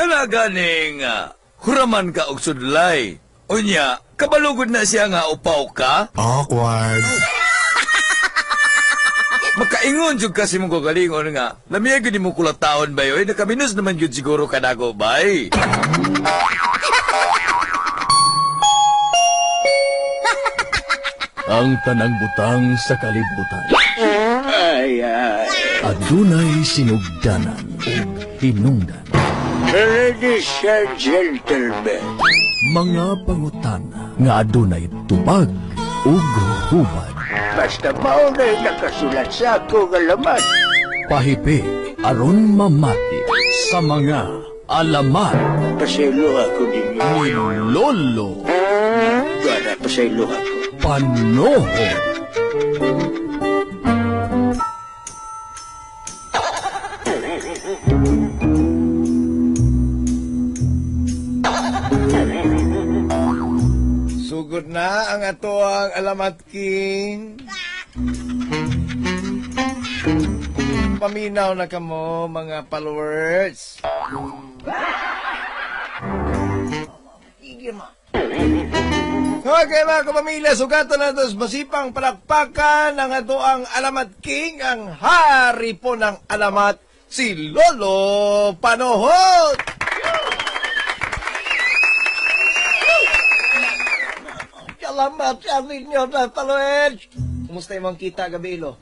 Kana ganing huraman ka og sudlay. Unya, kabalugod na siya nga upaw ka? Awkward. Makaingon jud kasi mong kagalingon nga. Lamiya gyud nimo kulataon bay oy, nakaminus naman gyud siguro kanago bay. Ang tanang butang sa kalibutan. Ay, ay. Adunay sinugdanan ug hinungdan. Ladies and gentlemen. Mga pangutana nga adunay tubag ug hubad. Basta maunay nakasulat sa akong alamat. Pahipi aron mamati sa mga alamat Pasaylo ako ninyo. ni Lolo Gara, pasaylo ako. Panoho. Sugod na ang ato ang Alamat King. Paminaw na kamo mga followers. Sige ma. Okay mga kapamilya, sugatan na ito sa masipang palakpakan ang ato ang Alamat King, ang hari po ng alamat, si Lolo Panohot! Salamat sa ninyo na followers. Kumusta imong kita gabi, Lo?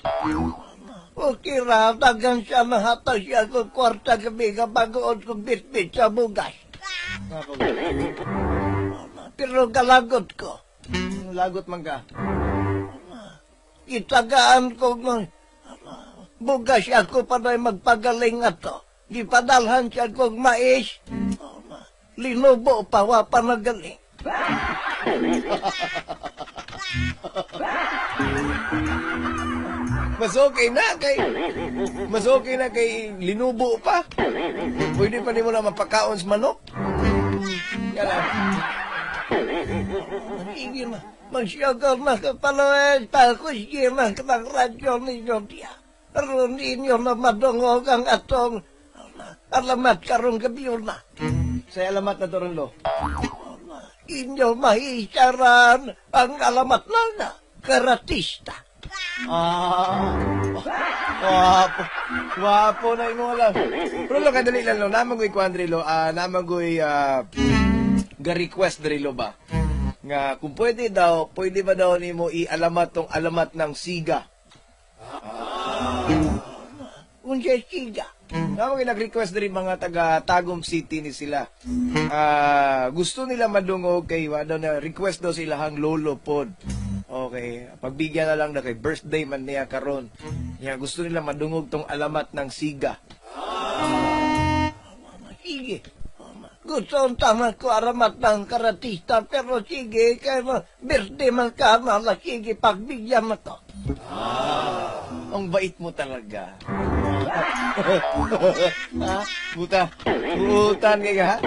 Okay ra, dagan siya nahatag siya kong kwarta gabi ka bagoon kong bitbit sa bugas. Pero galagot ko. Lagot man ka. Itagaan ko ng bugas ako panay magpagaling ato. Gipadalhan siya kong mais. Linubo pa, wa pa nagaling. Mas okay na kay mas okay na kay linubo pa. Pwede pa nimo na mapakaon sa manok. Yan lang. Sige na, magsiyagal na ka paloes, pakusgi na ka ng radyo ninyo diya. Aron ninyo na madungog ang atong alamat karong gabi na. Sa alamat na to ron, Lo. Inyo mahisaran ang alamat na na, karatista. Ah. Wapo. Wapo na imo alam. Pero lo kadali lang lo, naman ko'y kuan diri, lo, naman ko'y ga-request diri lo ba. Nga kung pwede daw, pwede ba daw nimo i-alamat tong alamat ng siga? Unsay siga. Naman ko'y nag-request diri mga taga Tagum City ni sila. Gusto nila madungog kay wa daw na request daw sila hang lolo pod. Okay, pagbigyan na lang na kay birthday man niya karon. Ya gusto nila madungog tong alamat ng siga. Sige. Gusto ang tama ko aramat ng karatista, pero sige, kay birthday man ka, mala, sige, pagbigyan mo to. Ang bait mo talaga. Ha? Buta. Butan kay ka.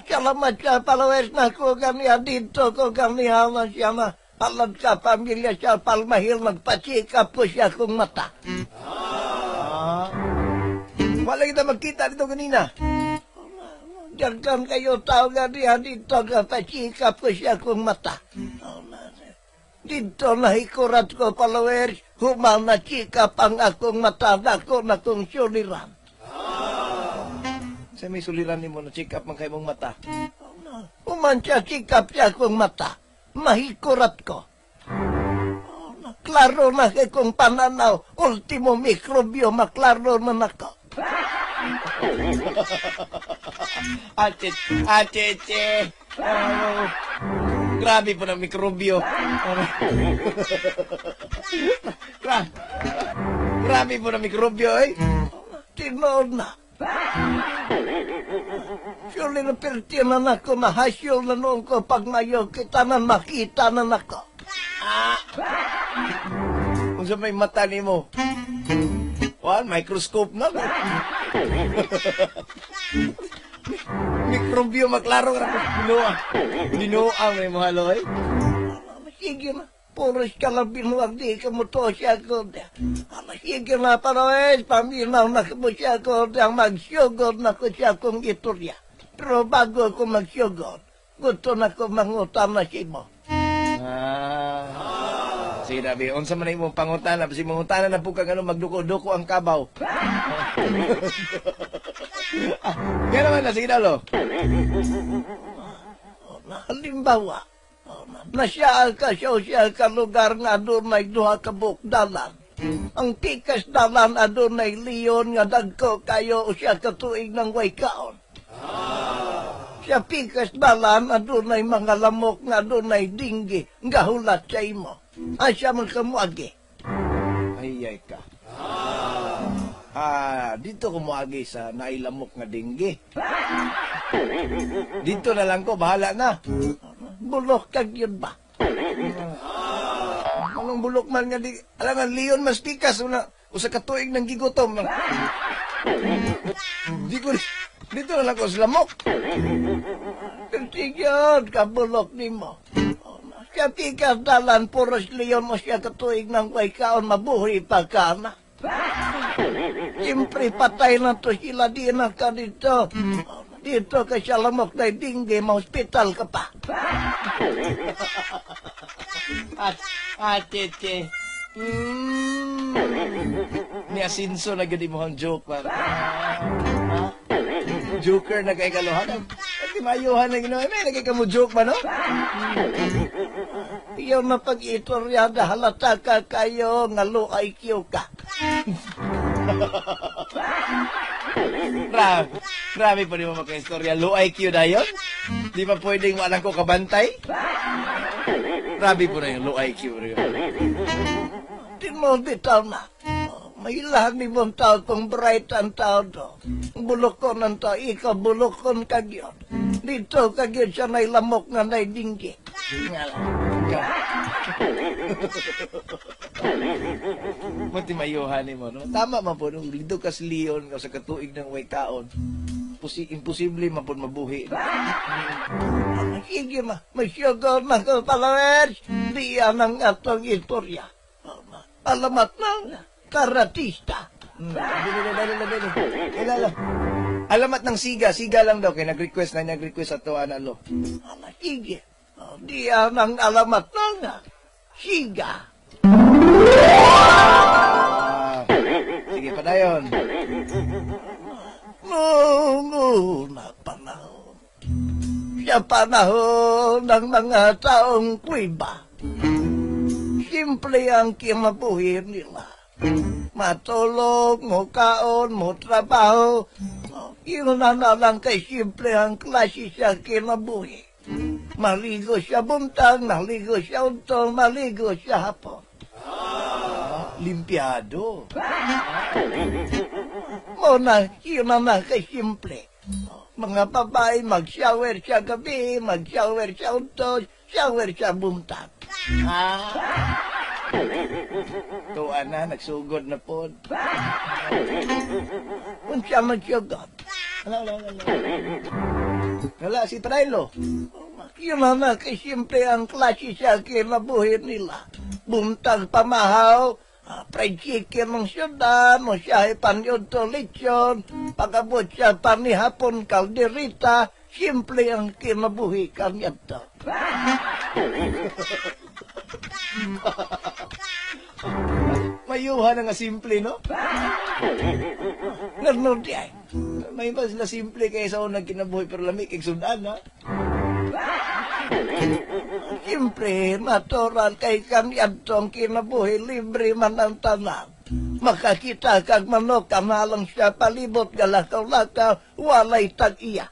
Salamat sa followers na ko ganiya dito ko ganiya na siya na alad ka pamilya siya palmahil nagpachika po siya kong mata. Ah. Wala kita magkita dito kanina. Daghan kayo tao ganiya dito ka pachika po siya kong mata. Dito na hikurat ko followers, humal na chika pang akong mata na ko na kong suliran. Sa may suliran nimo na check up man kay mong mata. Human siya sikap siya akong mata. Mahikurat ko. Klaro na kay kong pananaw. Ultimo mikrobyo, maklaro na nako. Ache, ache, che. Ah, grabe po ng mikrobyo. Gra grabe po ng mikrobyo, eh. Tinood na. Surely na perti na nako, mahasyol na noon ko pag mayo kita na makita na nako. Kung sa may mata nimo. Wan, microscope na. Mikrobyo maklaro ra. Binuang. Binuang may mga loy. Sige na. Puros ka lang binuwag di ka mo to siya ko. Ala, sige na Paloes, paminaw na ko siya ko, ang magsugod na ko siya kong iturya. Pero bago ako magsugod, gusto na ko mangutan na si mo. Ah. Sige na, bi. Unsa man na imong pangutana? Basi mangutana na po kag ano, magduko-duko ang kabaw. Ah, kaya naman na, sige na, lo. Halimbawa, nasya ka siya ka lugar nga adunay duha ka buok dalan. Ang tikas dalan adunay leon nga dagko kayo usa ka tuig nang way kaon. Sa pikas dalan adunay mga lamok nga adunay dinggi nga hulat sa imo. Asa man ka moagi? Ay, ay ka. Ah, dito ko moagi sa nailamok nga dinggi. Dito na lang ko, bahala na. Bulok kag yun ba? Anong bulok man nga di, alam nga, leon mas tikas, una, usa ka tuig ng gigutom. Di ko, dito na lang ko sa lamok. Sige yun, kabulok nimo. Sa pikas dalan, puros leon mo siya katuig ng way kaon, mabuhi pa ka na. Siyempre, patay na to sila, di na ka dito. Dito ka sa lamok na dinggi, ma-hospital ka pa. At, ate, te. Ni Asinso na gyud imong joke par. Ah, Joker na kay kalohan. At mayuhan na ginawa. May nagay ka mo joke ba, no? Iyon na pag-itorya, halata ka kayo, nga low IQ ka. Grabe. Grabe pa di mo makaistorya. Low IQ na yun? Di ba pwedeng walang ko kabantay? Grabe po na yung low IQ. Timo bitaw na. May lahat ni mong tao kung bright ang tao do. Bulokon ang tao, ikaw bulokon ka gyud. Dito ka gyud siya may lamok nga nay dinggi. Munti mayuhan mo, no? Tama man po, nung dito ka sa Leon, sa katuig ng way kaon, imposible man po mabuhi. Sige ma, masyugod na ko followers. Diyan ang atong istorya. Alamat ng karatista. Dali, dali, dali, dali. Kilala. Alamat ng siga, siga lang daw kay nag-request na nag-request sa to ano. Sige, diyan ang alamat ng siga. Ah, sige padayon. Noong una panahon, sa panahon ng mga taong kuiba, simple ang kinabuhi nila. Matulog, mukaon, mutrabaho, yun na na lang kay simple ang klase sa kinabuhi. Maligo siya buntag, maligo siya untong, maligo siya hapon. Ah, limpiado. Muna, yun na na kay simple. Mga babae, mag-shower siya gabi, mag-shower siya untong, shower siya buntag. Ah. Tuan na, nagsugod na po. Unsa man siya God. Wala, wala, wala. Wala, si Trilo. Yun na na kay simple ang klase sa kinabuhi nila. Buntag pamahaw, fried chicken ng syudad, mo siya panyod to lechon, pagabot siya panihapon kalderita, simple ang kinabuhi kanya to. Mayuhan na nga simple, no? Ganun di ay. May iba sila simple kaysa unang kinabuhi pero lami kay sudan, ha? Siyempre, natural kay kanyadtong kinabuhi, libre man ang tanan. Makakita kag manok, kamalang siya palibot, galakaw-lakaw, walay tag-iya.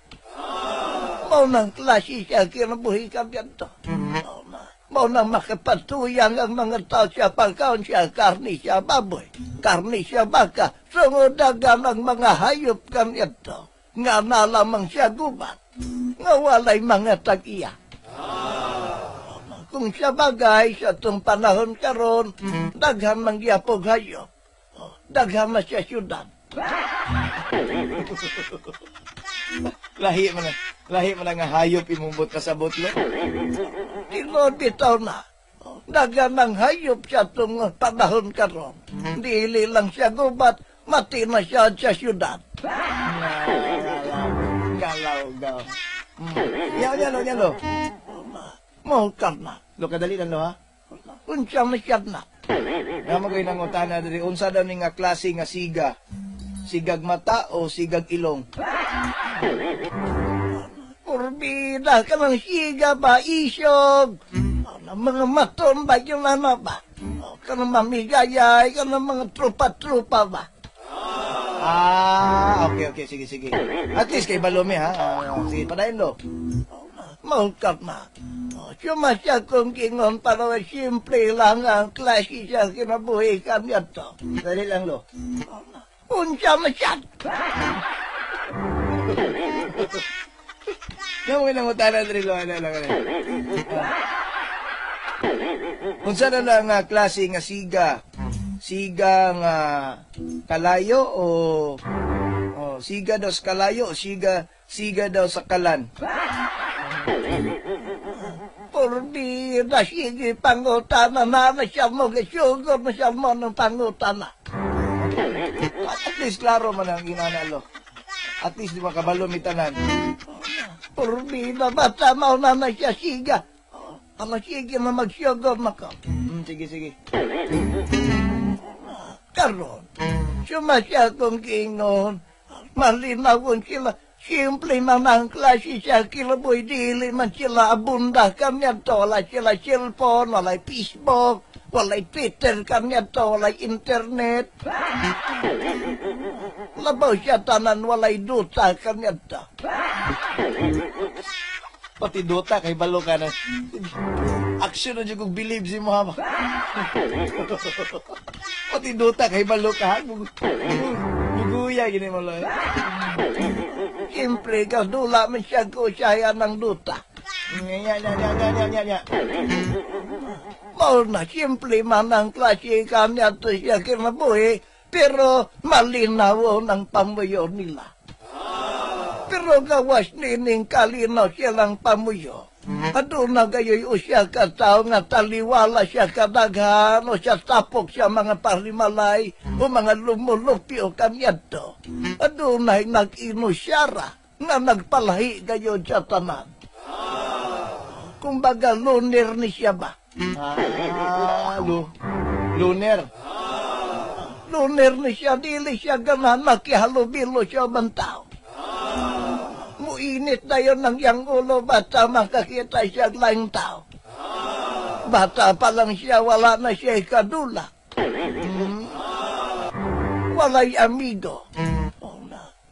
Mao nang klase siya kinabuhi kanyadto. Mao nang makapatuyang ang mga tao siya pagkaon siya, karni siya baboy, karni siya baka, sungudagan ang mga hayop kanyadto. Nga na lamang siya gubat, nga walay mga tag-iya. Kung siya bagay sa itong panahon karon, daghan man gyapog hayop. Daghan na siya syudad. Lahi man na nga hayop imong but kasabot, lo. Tinuod bitaw na. Dagan ang hayop siya tong panahon karon. Dili lang siya gubat, mati na siya sa syudad. Galaw, gaw. Nya, nya, lo, nya, lo. Mao ka na. Lo, kadali lang, lo, ha? Unsa man siya na. Namo ko'y nangutana diri, unsa daw ni nga klase nga siga? Sigag mata o sigag ilong? Kurbida ka ng siga ba, isog. Ano, mga maton ba yun ano ba? O, kanang mamigayay, kanang mga trupa-trupa ba? Ah, okay, okay, sige, sige. At least kay Balome, ha? Ah, sige, padayon, lo. Mao ka na. O, sumasya kong gingon para simple lang ang klase siya kinabuhi kanya to. Dali lang, lo. Unsa man siya. Namo ko'y nangutana diri, lo. Ano lang, ano. Ah. Unsa na lang nga klase nga siga? Siga nga kalayo o oh, siga daw sa kalayo o siga siga daw sa kalan? Kurbida, sige, pangutana na na siya mo, gisugo na siya mo ng pangutana. At least klaro man ang inana, lo. At least di makabalo mi tanan. Kurbida, basta mao na na siya siga. Ano sige na magsyugod na ka. Sige, sige. Karon, sumasya kong kingon, malinawon sila, simple man ang klase siya, kinabuhi, dili man sila abunda kami ato, wala sila cellphone, wala Facebook, wala Twitter kami ato, wala internet. Labaw siya tanan, walay duta kami ato. Pati Dota kay balo ka na. Action na jud kog believe si Muhammad. Pati Dota kay balo ka. Buguya gini mo lo. Siyempre, kadula man siya ko siya ng duta. Nya nya nya nya nya nya nya. Mao na, simple man ang klase kami ato siya kinabuhi, pero malinaw ng pamuyo nila. Pero gawas nining kalinaw silang pamuyo. Aduna gayoy usa ka tawo nga taliwala siya kadaghan o siya tapok siya mga parimalay o mga lumulupi o kanyadto. Adunay nag-inusyara nga nagpalahi gayon siya tanan. Kumbaga luner ni siya ba? Ah, luner. Luner ni siya, dili siya ganahan makihalubilo siya man tao. Muinit na yun ng iyang ulo, bata makakita siya laing tao. Bata pa lang siya, wala na siya ikadula. Walay amigo.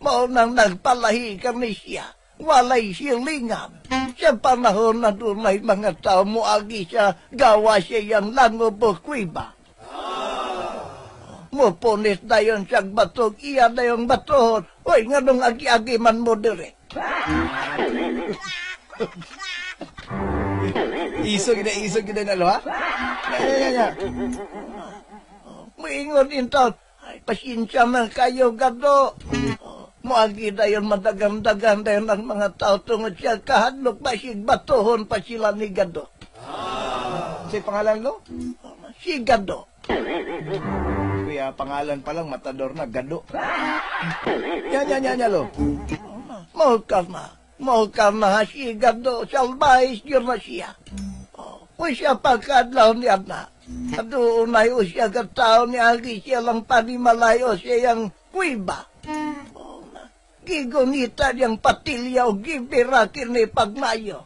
Mao nang nagpalahi kami siya. Walay silingan. Sa panahon na dunay mga tao, muagi siya, gawa siya yang langob o kuiba. Mupunit na yun siyang batog, iya na yung batohon. Uy, nganong agi-agi man mo dire. Isog gina na lo, ha? Nya nya nya. Muingon intaw, ay, pasensya na kayo, gado. Muagi na yun, madagang-dagang na yun ang mga tao tungod siya kahadlok, basig batohon pa sila ni Gado. Sa pangalan lo? Si Gado. Kuya, pangalan pa lang, matador na, Gado. Nya nya nya nya lo. Mao ka na. Mao ka na si Gado. Salbahis yun na siya. O siya pagkadlaw niya na. Doon ay o siya katao niya, agi siya lang panimalay o siya yang kuiba. Gigunita niyang patilya o gibira kini pagmayo.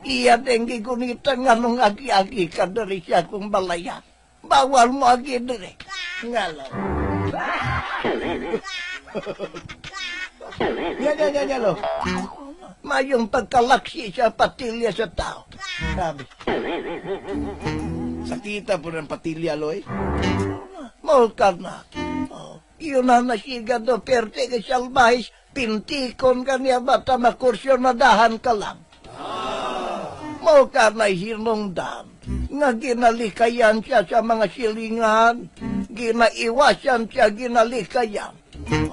Iya din gigunita nga nung agi-agi ka diri siya kung balaya. Bawal mo agi diri. Ngalaw. Nya nya nya nya lo. Mayong pagkalaksi siya patilya sa tao. Grabe. Sakita po ng patilya, lo, eh. Mao ka na. Oh, yun na nasiga do, perte ka salbahis, pintikon ka niya bata makursyon na dahan ka lang. Mao ka na hinungdan, nga ginalikayan siya sa mga silingan, ginaiwasan siya ginalikayan,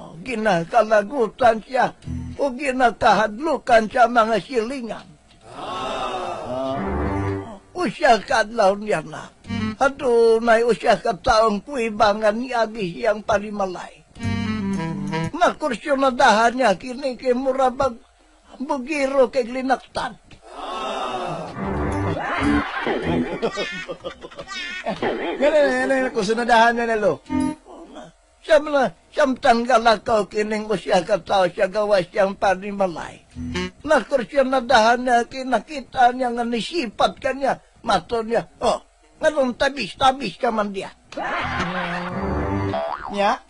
oh, ginakalagutan siya, o ginakahadlukan siya mga silingan. Usa ka adlaw niya na. Adunay usa ka taong kuweba nga niagi siyang panimalay. Nakursyonadahan niya kini kay murabag bugiro kay linaktan. Gana, kusunadahan niya na lo. Samtang galakaw kining usa ka tao siya gawa siyang panimalay. Nakursyonadahan niya kinakita niya nga nisipat kanya. Mato niya, oh, nganong tabis-tabis ka man diya. Nya?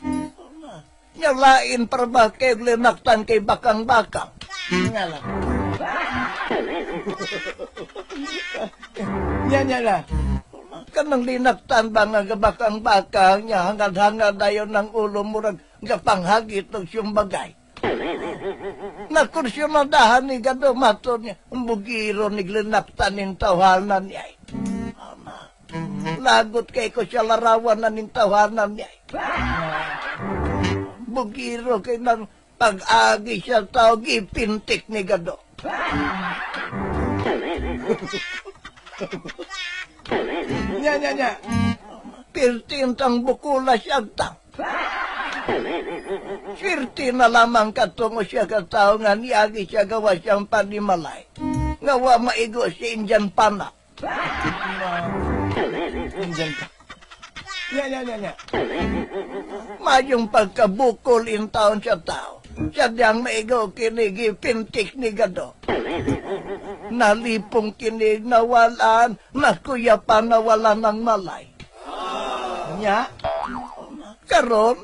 Nya lain para ba kay linaktan kay bakang-bakang. Nga lang. Nya, nya la. Kanang linaktan ba nga bakang-bakang niya hangad-hangad dayon ng ulo murag gapanghagit og siyong bagay. Nakursyonadahan ni Gado mato niya, ang bugiro ni linaktan ning tawhanan niya. Lagot kay ko siya larawan na ning tawhanan niya. Bugiro kay nang pag-agi siya tao, gipintik ni Gado. Nya, nya, nya. Pirtintang bukula siya tang. Swerte na lamang katungo siya katao nga niagi siya gawa siyang panimalay. Nga wa maigo si Indian pana. Indian pa. Nya, nya, nya, nya. Mayong pagkabukol in taon siya tao. Siya diyang maigo kinigi pintik ni Gado. Nalipong kinig nawalan, nakuya pa nawalan ng malay. Nya? Karon,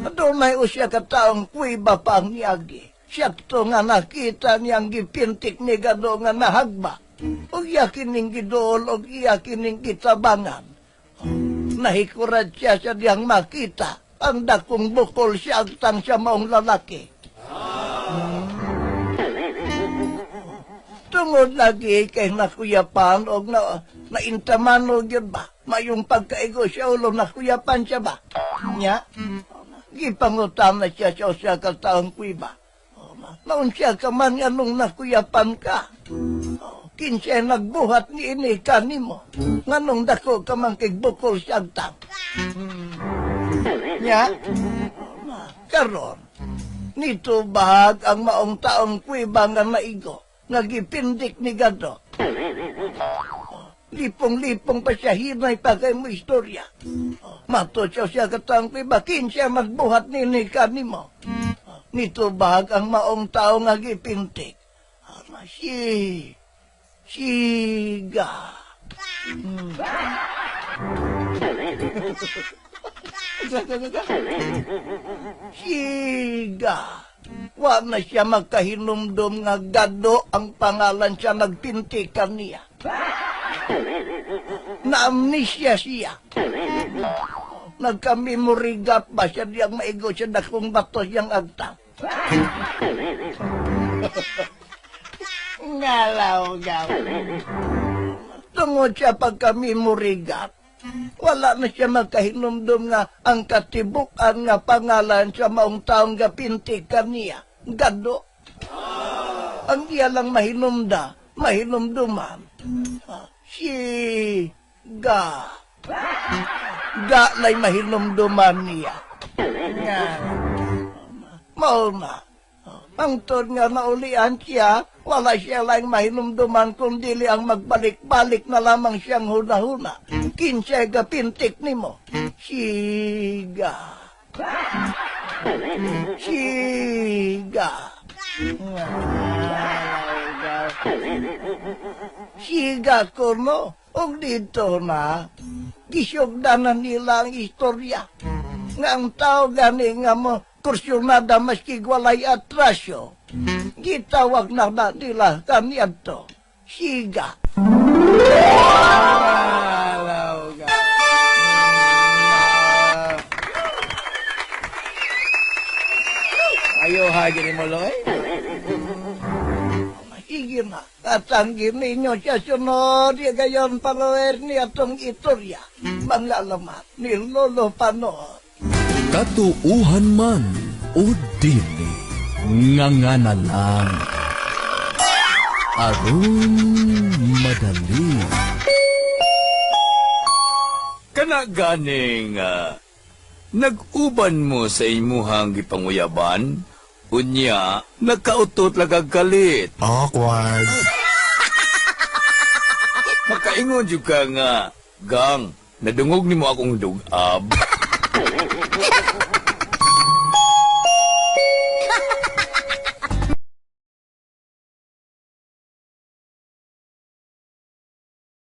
adunay usya ka taong kuiba pa ang niagi. Siya to nga nakita niyang gipintik ni Gado nga nahagba. O iya kining gidool o iya kining gitabangan. Nahikurad siya sa diyang makita ang dakong bukol siya agtang siya maong lalaki. Tungod lagi kay nakuyapan o naintaman o yun ba? Mayong pagkaigo siya ulo nakuyapan siya ba? Nya? Gipangutan na siya siya siya kataong kuiba. Naon siya ka man anong nakuyapan ka? Kinsay nagbuhat ni ini kanimo. Nganong dako ka man kay bukol siya agtang. Nya? Karon, nito bahag ang maong taong kuiba nga maigo, nga gipindik ni Gado. Lipong-lipong pa siya, hinay pa kay mo istorya. Mato siya siya katang kuiba, kinsya magbuhat ni ni kanimo. Nito bahag ang maong tao nga gipintik. Si, siga. Siga. Wa na siya magkahinumdum nga Gado ang pangalan siya nagpintikan niya. Na-amnesia siya. Nagka-memory gap ba siya diyang maigo siya dakong bato siyang agtang. Ngalaw, gaw. Tungod siya pagka-memory gap, wala na siya magkahinumdum nga ang katibukan nga pangalan sa maong taong gapintikan niya. Gado. Ang iya lang mahinumda, mahinumduman. Si ga. Ga lay mahinumduman niya. Nga. Mao na. Ang tod nga naulian siya, wala siya lang mahinumduman kung dili ang magbalik-balik na lamang siyang huna-huna. Kinsay gapintik nimo. Siga. Siga. Siga ko no. Og dito na, gisugdan na nila ang istorya. Nga ang tao gani nga mo, kursyonada maski walay atrasyo. Gitawag na na nila kaniadto. Siga. Ngalaw, gaw. Ayo ha, gini mo, Loy. Sige na. Katanggin ninyo siya sunod. Ya gayon follower ni atong istorya. Mga alamat ni Lolo Panood. Katuuhan man o dili, nga nga na lang. Aron madali. Kana ganing nag-uban mo sa imuhang gipanguyaban, unya nakautot lang kalit. Awkward. Makaingon jud ka nga, "Gang, nadungog nimo akong dugab."